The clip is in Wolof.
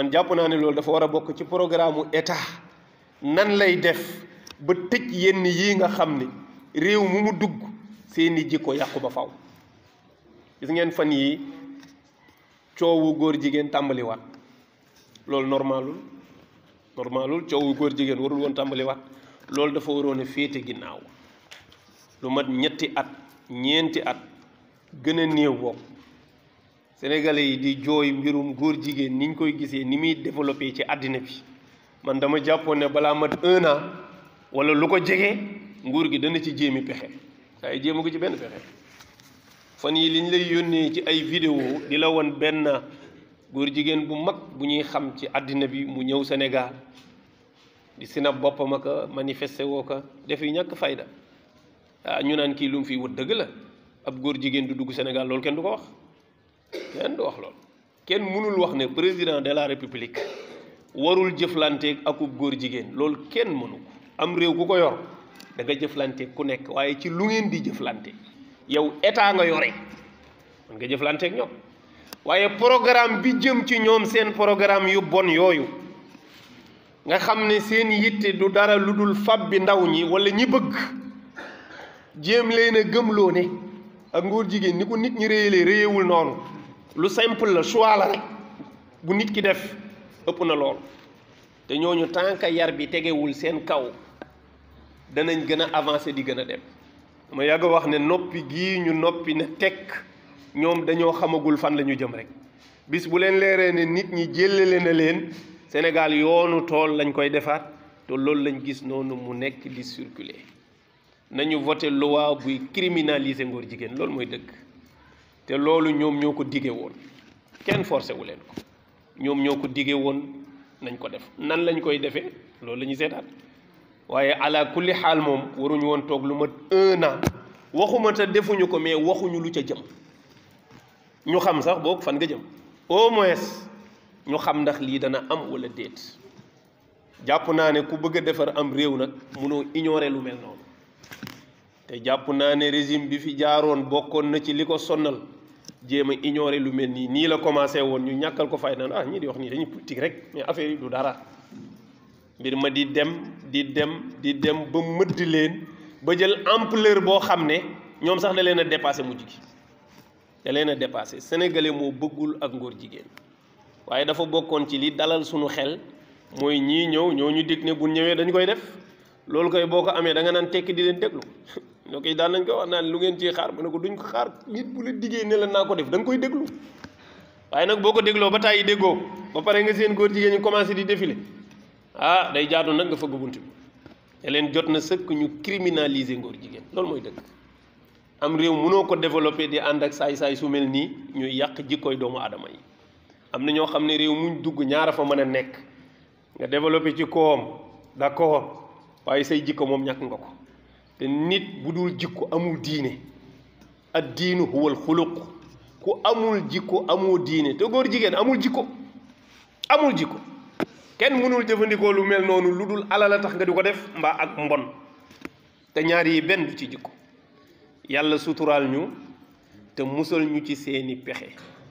man jàpp naa ne loolu dafa war a bokk ci programme état nan lay def ba tëj yenn yii nga xam ne réew mu dugg seeni jikko yàqu ba faw gis ngeen fan yi coowu góor jigéen tàmbaliwaat loolu normalul coowu góor jigéen warul woon tàmbaliwaat loolu dafa waroon a féete ginnaaw lu mat ñetti at ñeenti at gën a néew bokk sénégalais yi di jooy mbirum góor jigéen niñ koy gisee ni muy développé ci àddina bi man dama jàppoon ne balaa mat 1 an wala lu ko jege nguur gi dana ci jéemi pexe waaye jéema ko ci benn pexe fan yi liñ lay yónnee ci ay vidéo di la woon benn góor jigéen bu mag bu ñuy xam ci àddina bi mu ñëw Sénégal di sinab boppam aka manifesté woo ko def yu ñàkk fayda ñu naan kii lu mu fi wut dëgg la ab góor jigéen du dugg Sénégal loolu kenn du ko wax kenn du wax loolu kenn mënul wax ne président de la république warul jëflanteeg akub góor jigéen loolu kenn mënu ko am réew ku ko yor da nga jëflanteeg ku nekk waaye ci lu ngeen di jëflante yow état nga yore man nga jëflanteeg ñoom waaye programme bi jëm ci ñoom seen programme yu bon yooyu nga xam ne seen yitte du dara lu dul fab bi ndaw ñi wala ñi bëgg jéem leen a gëmloo ne ak ngóor jigéen ni ko nit ñi réyalee réyewul noonu lu simple la choix la rek bu nit ki def ëpp na lool te ñooñu tant que yar bi tegewul seen kaw danañ gën a avancer di gën a dem ma yàgg wax ne noppi gii ñu noppi ne tekk ñoom dañoo xamagul fan la ñu jëm rek bis bu leen leeree ne nit ñi jëlale na leen Sénégal yoonu tool lañ koy defaat te loolu lañ gis noonu mu nekk di circuler nañu voté loi buy criminaliser ngóor jigéen loolu mooy dëgg te loolu ñoom ñoo ko dige woon kenn forcé wu leen ko ñoom ñoo ko dige woon nañ ko def nan lañ koy defee loolu la ñuy seetaat waaye ala kulli xaal moom waruñu woon toog lu mat 1 an waxuma te defuñu ko mais waxuñu lu ca jëm ñu xam sax boog fan nga jëm au moins ñu xam ndax lii dana am wala déet jàpp naa ne ku bëgg a defar am réew nag munoo ignorer lu mel noonu te jàpp naa ne régime bi fi jaaroon bokkoon na ci li ko sonnal jéem a ignorer lu mel nii nii la commencé woon ñu ñàkkal ko fay naan ñii di wax nii dañuy politique rek mais affaire yi du dara mbir ma di dem ba mëdd leen ba jël ampleur boo xam ne ñoom sax da leen a dépassé mujj gi da leen a dépassé sénégalais moo bëggul ak ngóor jigéen waaye dafa bokkoon ci li dalal suñu xel mooy ñii ñëw ñoo ñu dig ne bu ñëwee dañu koy def loolu koy boo ko amee da nga naan tekki di leen déglu ñoo koy daan nañ ko wax naan lu ngeen ciy xaar ma ne ko duñ ko xaar nit bu la diggee ne la naa ko def da nga koy déglu waaye nag boo ko dégloo ba tàyyi déggoo ba pare nga seen góor jigéen ñu commencé di défilé day jaadu nag nga fëgg bunt bi te leen jot na sëkk ñu criminaliser ngóor jigéen loolu mooy dëgg am réew mënoo ko développé di ànd ak saay-saay su mel nii ñuy yàq jikkooy doomu aadama yi am na ñoo xam ne réew muñ dugg ñaara fa mën a nekk nga développé ci koom d'accord waaye say jikko moom ñàkk nga ko te nit bu dul jikko amul diine ad diinu huwal xuluq ku amul jikko amoo diine te góor jigéen amul jikko kenn mënul jëfandikoo lu mel noonu lu dul alal a tax nga di ko def mbaa ak mbon te ñaar yi benn du ci jikko yàlla suturaal ñu te musal ñu ci seeni pexe